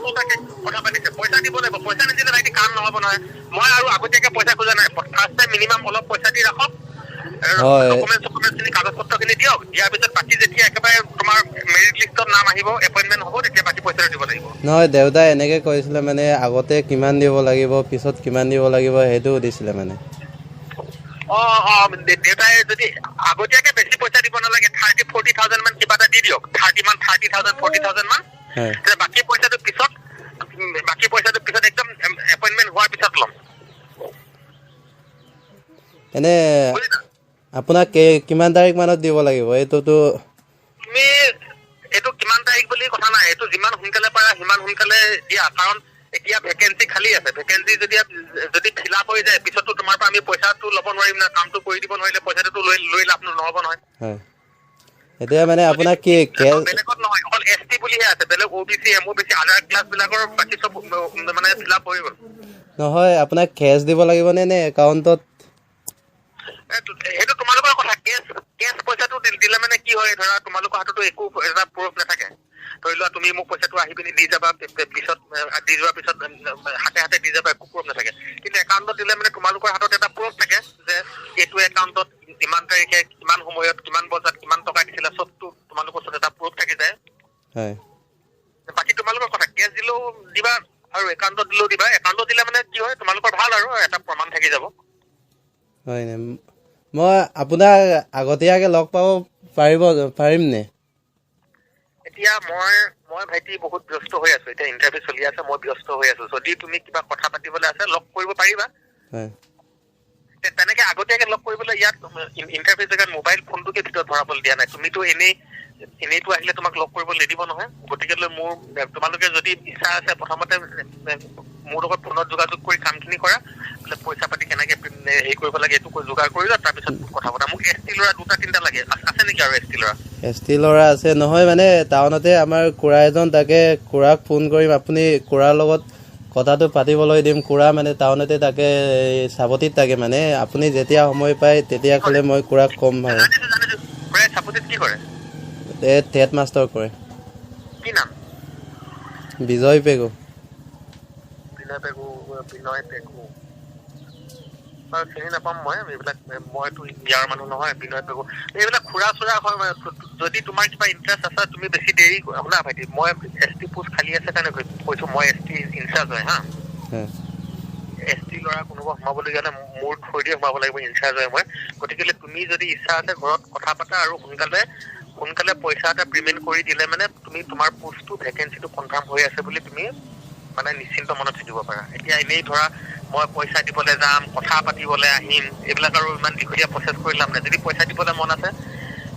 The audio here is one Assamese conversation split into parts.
নকটাকে কথা পাতিছে। পইচা দিব লাগিব, পইচা নিদিলে ভাইটি কাম নহ'ব নহয়। মই আৰু আগতীয়াকে পইচা খোজা নাই। ফাৰ্ষ্ট টাইম মিনিমাম অলপ পইচা দি ৰাখক। ডকুমেণ্ট চকুমেণ্টখিনি, কাগজ পত্ৰখিনি দিয়ক। দিয়াৰ পিছত বাকী যেতিয়া একেবাৰে তোমাৰ মেৰিট লিষ্টত নাম আহিব, এপইণ্টমেণ্ট হ'ব, তেতিয়া বাকী পইচাটো দিব লাগিব। নহয়, দেউতাই এনেকৈ কৈছিলে মানে আগতে কিমান দিব লাগিব, পিছত কিমান দিব লাগিব, সেইটো সুধিছিলে মানে। অঁ, দেউতাই যদি আগতীয়াকে বেছি পইচা দিব নালাগে, 30-40 থাউজেণ্ড মান কিবা এটা দি দিয়ক, 30 মান, 30,000, 40,000 মান। তেতিয়া বাকী পইচাটো পিছত একদম এপইণ্টমেণ্ট হোৱাৰ পিছত ল'ম। এনে বুজিলা? আপোনাক কিমান তাৰিখ মানত দিব লাগিব এইটোতো? তুমি এইটো কিমান তাৰিখ বুলি কথা নাই, এইটো যিমান সোনকালে পাৰা সিমান সোনকালে দিয়া। কাৰণ এতিয়া ভেকেঞ্চি খালী আছে। ভেকেঞ্চি যদি যদি ফিল আপ হৈ যায়, পিছততো তোমাৰ পৰা আমি পইচাটো ল'ব নোৱাৰিম না। কামটো কৰি দিব নোৱাৰিলে পইচাটোতো লৈ লৈ লাভ নহ'ব নহয়। হয়, এতিয়া মানে আপোনাক কি কেছ বেলেগত নহয়, অকল এছ টি বুলিহে আছে। বেলেগ অ' বি চি, এম অ' বি চি, আদাৰ ক্লাছ বিলাকৰ বাকী চব মানে ফিল আপ হৈ গ'ল। নহয়, আপোনাক কেছ দিব লাগিবনে নে একাউণ্টত? সেইটো তোমালোকৰ কথা। কেছ কেছ পইচাটো দিলে মানে কি হয়, ধৰা তোমালোকৰ হাততো একো এটা প্ৰুফ নাথাকে। ধৰি লোৱা তুমি মোক পইচাটো আহি পিনি দি যাবা, পিছত দি যোৱাৰ পিছত হাতে হাতে দি যাবা, একো প্ৰুফ নাথাকে। কিন্তু একাউণ্টত দিলে মানে তোমালোকৰ হাতত এটা প্ৰুফ থাকে যে এইটো একাউণ্টত ইমান তাৰিখে, কিমান সময়ত, কিমান বজাত কিমান টকা দিছিলে, চবটো তোমালোকৰ ওচৰত এটা প্ৰুফ থাকি যায়। বাকী তোমালোকৰ কথা, কেছ দিলেও দিবা আৰু একাউণ্টত দিলেও দিবা। একাউণ্টত দিলে মানে কি হয়, তোমালোকৰ ভাল আৰু এটা প্ৰমাণ থাকি যাব। হয় নে? মই আপোনাক আগতীয়াকৈ লগ পাব পাৰিম নে? এতিয়া মই ভাইটি বহুত ব্যস্ত হৈ আছো। এতিয়া ইণ্টাৰভিউ চলি আছে, মই ব্যস্ত হৈ আছো। যদি তুমি কিবা কথা পাতিবলৈ আছে, লগ কৰিব পাৰিবা। তেনেকে আগতীয়াকে লগ কৰিবলৈ ইয়াত ইণ্টাৰভিউ জেগাত মোবাইল ফোনটোকে ভিতৰত ভৰাবলৈ দিয়া নাই। তুমিতো এনেই এনেইতো আহিলে তোমাক লগ কৰিব নিদিব নহয়। গতিকে লৈ তোমালোকে যদি ইচ্ছা আছে, প্ৰথমতে মোৰ লগত ফোনত যোগাযোগ কৰি কামখিনি কৰা। বোলে পইচা পাতি কেনেকে হেৰি কৰিব লাগে, এইটো যোগাৰ কৰি লোৱা, তাৰপিছত কথা পতা। মোক এছ টি ল'ৰা দুটা তিনিটা লাগে। আছে নেকি আৰু এছ টি ল'ৰা? এছ টি ল'ৰা আছে। নহয়, মানে টাউনতে আমাৰ খুৰা এজন তাকে, খুৰাক ফোন কৰিম। আপুনি খুৰাৰ লগত কথাটো পাতিবলৈ দিম। খুৰা মানে টাউনতে থাকে, এই চাবতিত থাকে। মানে আপুনি যেতিয়া সময় পায় তেতিয়া ক'লে মই খুৰাক ক'ম আৰু। জানিছো, জানিছো। খুৰাই চাপতিত কি কৰে? এই টেট মাষ্টৰ কৰে। কি নাম? বিজয় পেগু। বিনয় পেগু, বিনয় পেগু বাৰু চিনি নাপাম মই এইবিলাক, মইতো ইয়াৰ মানুহ নহয়। বিনয় পেগু, এইবিলাক খুৰা চুৰা হয়। মানে যদি তোমাৰ কিবা ইণ্টাৰেষ্ট আছে, তুমি বেছি দেৰি শুনা ভাইটি, মই এছ টি পোষ্ট খালী আছে কাৰণে কৈছো। মই এছ টি ইনচাৰ্জ হয় হা। এছ টি ল'ৰা কোনোবা সোমাবলগীয়া হ'লে মোৰ থ্ৰুৱেদি সোমাব লাগিব, ইনচাৰ্জ হয় মই। গতিকে তুমি যদি ইচ্ছা আছে, ঘৰত কথা পাতা আৰু সোনকালে সোনকালে পইচা এটা পে'মেণ্ট কৰি দিলে মানে তুমি তোমাৰ পোষ্টটো, ভেকেঞ্চিটো কনফাৰ্ম হৈ আছে বুলি তুমি মানে নিশ্চিন্ত মনত থাকিব পাৰা। এতিয়া এনেই ধৰা মই পইচা দিবলৈ যাম, কথা পাতিবলৈ আহিম, এইবিলাক আৰু ইমান দীঘলীয়া প্ৰচেছ কৰি লাভ নাই। যদি পইচা দিবলৈ মন আছে,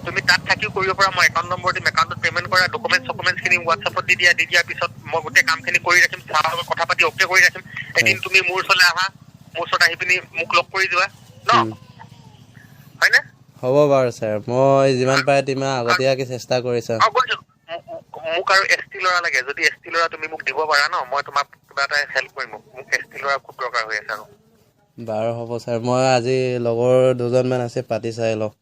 তুমি তাত থাকিও কৰিব পাৰা। মই একাউণ্ট নম্বৰ দিম, একাউণ্টত পে'মেণ্ট কৰা। ডকুমেণ্ট চকুমেণ্টছখিনি হোৱাটছএপত দি দিয়া। দি দিয়াৰ পিছত মই গোটেই কামখিনি কৰি ৰাখিম, ছাৰৰ লগত কথা পাতি অ'কে কৰি ৰাখিম। এদিন তুমি মোৰ ওচৰলৈ আহা, মোৰ ওচৰত আহি পিনি মোক লগ কৰি যোৱা ন। হয়নে? হ'ব বাৰু ছাৰ, মই যিমান পাৰে তিমান আগতীয়াকৈ চেষ্টা কৰি চাম। অ, গৈছো। মোক আৰু এছ টি ল'ৰা লাগে। যদি এছ টি ল'ৰা তুমি মোক দিব পাৰা ন, মই তোমাক কিবা এটা হেল্প কৰিম। মোক এছ টি ল'ৰা খুব দৰকাৰ হৈ আছে আৰু। বাৰু হ'ব ছাৰ, মই আজি লগৰ দুজনমান আছে, পাতি চাই লওঁ।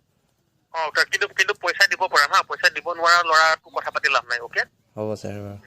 অ, কিন্তু কিন্তু পইচা দিব পৰা হা। পইচা দিব নোৱাৰা ল'ৰাটো কথা পাতি লাভ নাই, অ'কে? হ'ব ছাৰ, বাৰু।